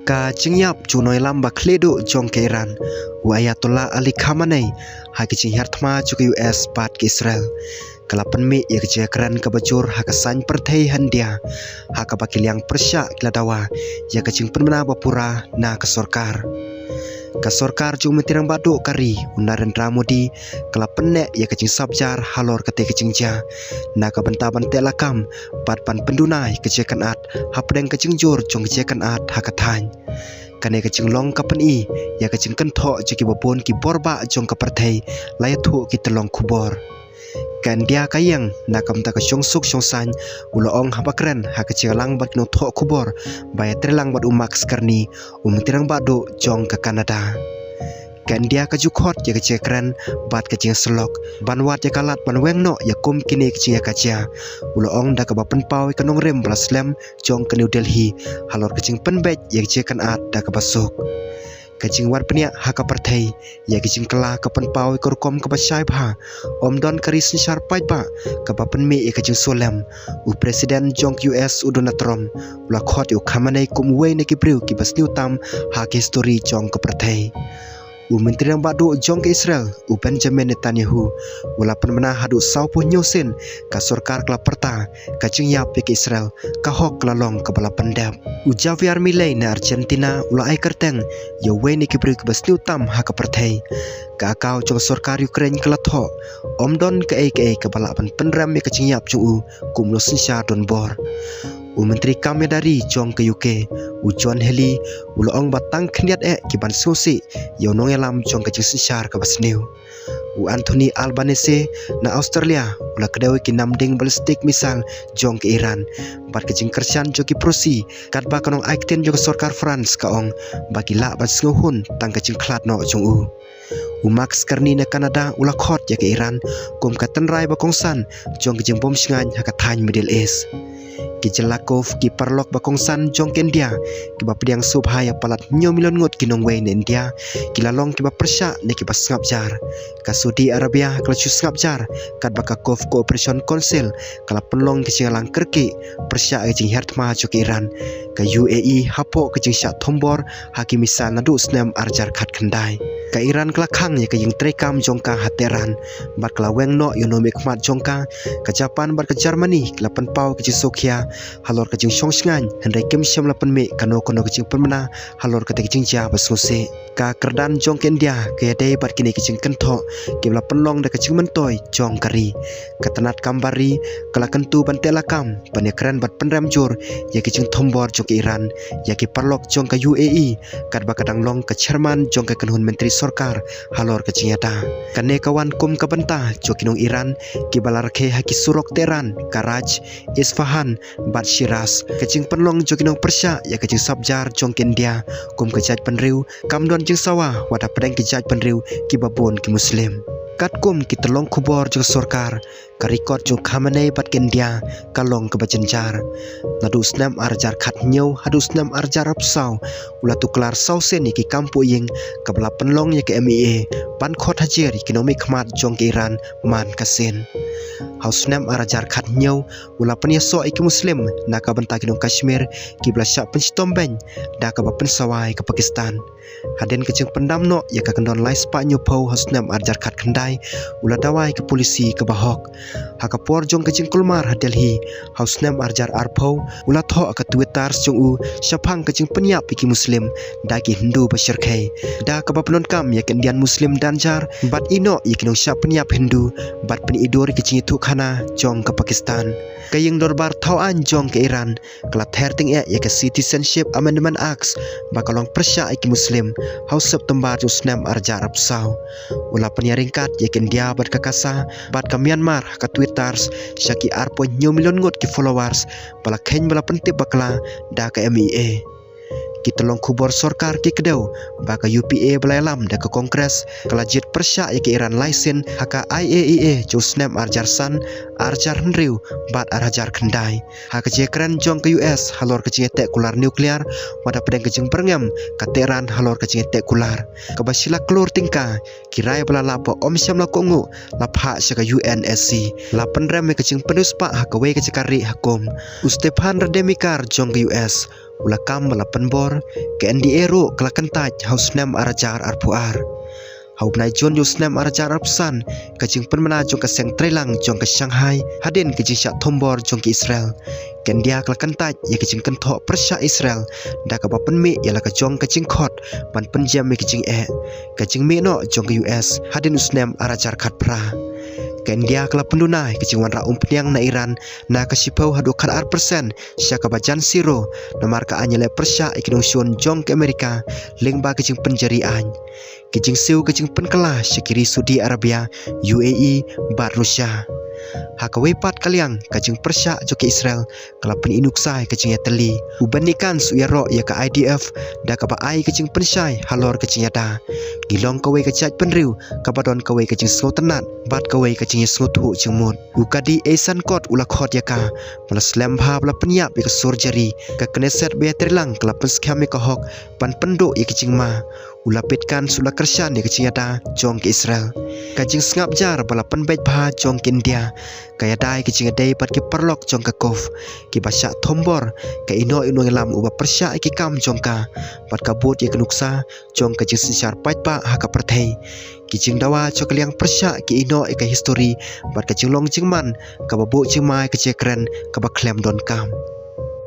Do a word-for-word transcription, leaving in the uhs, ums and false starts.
Ka jingïap jong u nongïalam ba khlieh duh jong ka Iran, u Ayatollah Ali Khamenei, ha ki jinghiar thma jong ka U S bad ka Israel, ka la pynmih ïa ka jingkren kaba jur ha ka saiñ pyrthei ha India, ha kaba ki liang pyrshah ki la dawa ïa ka jingpynbna ba pura na ka sorkar. Ka sorkar jong u Myntri Rangbah Duh ka ri, u Narendra Modi, ka la pynneh ïa ka jingsabjar halor kata ka jingjia, na ka bynta ban teh lakam bad ban pynduna ïa ka jingkynad hapdeng ka jingjur jong ka jingkynad ha ka thaiñ. Kane ka jinglong ka pyni ïa ka jingkynthoh jong kiba bun ki borbah jong ka pyrthei, la ïathuh ki tyllong khubor. Ka India ka ïeng na ka bynta ka shongsuk shongsaiñ, u la ong haba kren ha ka jingïalang bad ki nongthoh khubor ba ïatreilang bad u Mark Carney, u Myntri Rangbah Duh jong ka Canada. Ka India ka ju khot ïa ka jingkren bad ka jingsyllok ban wad ïa ka lad ban weng noh ïa kum kine ki jingïakajia, u la ong, da kaba pynpaw ïa ka nongrim ba la slem jong ka New Delhi halor ka jingpynbeit ïa ka jingkynad da kaba suk. Ka jingwan bniah ha ka pyrthei ïa ka jingkylla ka pynpaw ïa ka rukom kaba shai bha. Ym don ka ri synshar paidbah kaba pynmih ïa ka jingsngewlem. U President jong ka U S, u Donald Trump, u la khot ïa u Khamenei kum uwei na ki briew kiba sniew tam ha ka histori jong ka pyrthei. U Myntri Rangbah Duh jong ka Israel, u Benjamin Netanyahu, u la pynbna haduh sawphew hynñiew sien ka sorkar ka la pyrta ka jingïap ïa ka Israel, ka hok ka la long kaba la pyndep. U Javier Milei na Argentina u la ai kyrteng ïa uwei na ki briew kiba sniew tam ha ka pyrthei. Ka akaw jong ka sorkar Ukraine ka la thoh, ym don kaei kaei kaba lah ban pynrem ïa ka jingïap jong u kum u nongsynshar donbor. U Myntri Kam ïada Ri jong ka U K, u John Healey, u la ong ba tang khyndiat eh ki ban sngewsih ïa u nongïalam jong ka jingsynshar kaba sniew. U Anthony Albanese na Australia u la kdew ïa ki namding ballistic missile jong ka Iran bad ka jingkyrshan jong ki proxy, katba ka nongai ktien jong ka sorkar France ka ong ba ki lah ban sngewhun tang ka jingkhlad noh jong u. U Mark Carney na Canada u la khot ïa ka Iran kum ka tynrai ba kongsan jong ka jingbym shngaiñ ha ka thaiñ Middle East. Ki jylla Gulf, ki paralok ba kongsan jong ka India, kiba pdiang sngewbha ïa palat hynñiew million ngut ki nongwei na India, ki la long kiba pyrshah ne kiba sngap jar. Ka Saudi Arabia ka la shu sngap jar katba ka Gulf Cooperation Council ka la pynlong ka jingïalang kyrkieh pyrshah ïa ka jinghiar thma jong ka Iran. Ka U A E hapoh ka jingshah thombor ha ki missile naduh snem ar hajar khatkhyndai. Ka Iran ka la khang ïa ka ïingtreikam jong ka ha Tehran bad ka la weng noh ïa u nongmihkhmat jong ka. Ka Japan bad ka Germany ki la pynpaw ka jingsngewkhia halor ka jingshong shngaiñ, hynrei kim shym la pynmih kano kano ka jingpynbna halor kata ka jingjia ba sngewsih. Ka kyrdan jong ka India ka ïadei bad kine ki jingkynthoh kiba la pynlong da ka jingmyntoi jong ka ri. Ka tnat kam bar ri ka la kyntu ban teh lakam ban ïakren bad pynrem jur ïa ki jingthombor jong ka Iran ïa ki paralok jong ka U A E, katba ka dang long ka chairman jong ka kynhun myntri sorkar halor ka jingïada. Kane ka wan kum ka bynta jong ki nong Iran kiba la rakhe ha ki surok Tehran, Karaj, Isfahan bad Shiraz. Ka jingpynlong jong ki nongpyrshah ïa ka jingsngap jar jong ka India kum ka jaitbynriew kam don jingsawa wat hapdeng ki jaitbynriew kiba bun ki Muslim. Katkum ki tyllong khubor jong ka sorkar, ka record jong u Khamenei bad ka India ka long kaba jynjar. Naduh snem ar hajar khathynñiew haduh snem ar hajar arphew saw, u la tuklar saw sien ïa ki kam phuh ïing kaba la pynlong ïa ka M I A ban khot hajar ïa ki nongmihkhmat jong ka Iran man ka sien. Ha u snem ar hajar khathynñiew u la pynïasoh ïa ki Muslim na ka bynta ki nong Kashmir kiba la shah pynshitom beiñ da kaba pynsawa ïa ka Pakistan. Hadien ka jingpyndam noh ïa ka kyndon lai spah hynñiewphew ha u snem ar hajar khatkhyndai, u la dawa ïa ka polisi kaba hok. Ha ka por jong ka jingkulmar ha Delhi ha u snem ar hajar arphew, u la thoh ha ka Twitter jong u shaphang ka jingpynïap ïa ki Muslim da ki Hindu ba shyrkhei, da kaba pyndonkam ïa ka Indian Muslim Danger bad ïehnoh ïa ki nongshah pynïap Hindu bad pyni dur ïa ka jingïathuhkhana jong ka Pakistan. Ka ïing dorbar thaw aiñ jong ka Iran ka la ther tyngeh ïa ka Citizenship Amendment Act ba ka long pyrshah ïa ki Muslim ha u September jong u snem ar hajar arphew saw. U la pynïaryngkat ïa ka India bad ka Kasa bad ka Myanmar ha ka Twitter sha ki ar point hynñiew million ngut ki followers ba la kheiñ ba la pyntip bakla da ka M I A. Ki tyllong khubor sorkar ki kdew ba ka U P A ba la ïalam da ka Congress ka la jied pyrshah ïa ka Iran lai sien ha ka I A E A jong u snem ar hajar san, ar hajar hynriew bad ar hajar khyndai. Ha ka jingkren jong ka U S halor ka jingïateh kular nuclear, wat hapdeng ka jingbyrngem ka Tehran halor ka jingïateh kular, kaba shi lak klur tyngka ki rai ba la lap ba ym shym la kohnguh, la phah sha ka U N S C, la pynrem ïa ka jingpynriewspah ha kawei ka jaka rieh ha kum. U Stefan Rademacher jong ka U S U la kam ba la pynbor. Ka N D A ruh ka la kyntait ha u snem ar hajar arphew ar. Ha u bnai Jun ïa u snem ar hajar arphew san, ka jingpynbna jong ka seng treilang jong ka Shanghai hadien ka jingshah thombor jong ka Israel. Ka India ka la kyntait ïa ka jingkynthoh pyrshah Israel da kaba pynmih ïa la ka jong ka jingkhot ban pynjem ïa ka jingeh, ka jingmih noh jong ka U S hadien u snem ar hajar khatphra. Ka India ka la pynduna ïa ka jingwanrah umphniang na Iran na ka shiphew haduh khatar percent sha kaba jan siro, namar ka aiñ ïaleh pyrshah ïa ki nongshun jong ka Amerika lyngba ka jingpynjari aiñ. Ki jingsiew ka jingpynkylla sha ki ri Saudi Arabia, U A E bad Russia. Ha kawei pat ka liang, ka jingpyrshah jong ka Israel ka la pyni nuksa ïa ka jingïatylli. U Benny Gantz u ïaroh ïa ka I D F da kaba ai ka jingpynshai halor ka jingïada. Ngi long kawei ka jaitbynriew kaba don kawei ka jingsngewtynnat bad kawei ka jingïasngewthuh jingmut. U Gadi Eisenkot u la khot ïa ka ba la slem bha ba la pynïap ïa ka sur jari. Ka Knesset ba ïatreilang ka la pynskhem ïa ka hok ban pynduh ïa ka jingma. U Lapid Gantz u la kyrshan ïa ka jingïada jong ka Israel. Ka jingsngap jar ba la pynbeit bha jong ka India ka ïada ïa ka jingïadei bad ki paralok jong ka Gulf kiba shah thombor, ka ïehnoh ïa u nongïalam uba pyrshah ïa ki kam jong ka, bad ka bud ïa ka nuksa jong ka jingsynshar paidbah ha ka pyrthei. Ki jingdawa jong ka liang pyrshah ki ïehnoh ïa ka histori bad ka jinglong jingman kaba buh jingma ïa ka jingkren kaba khlem donkam.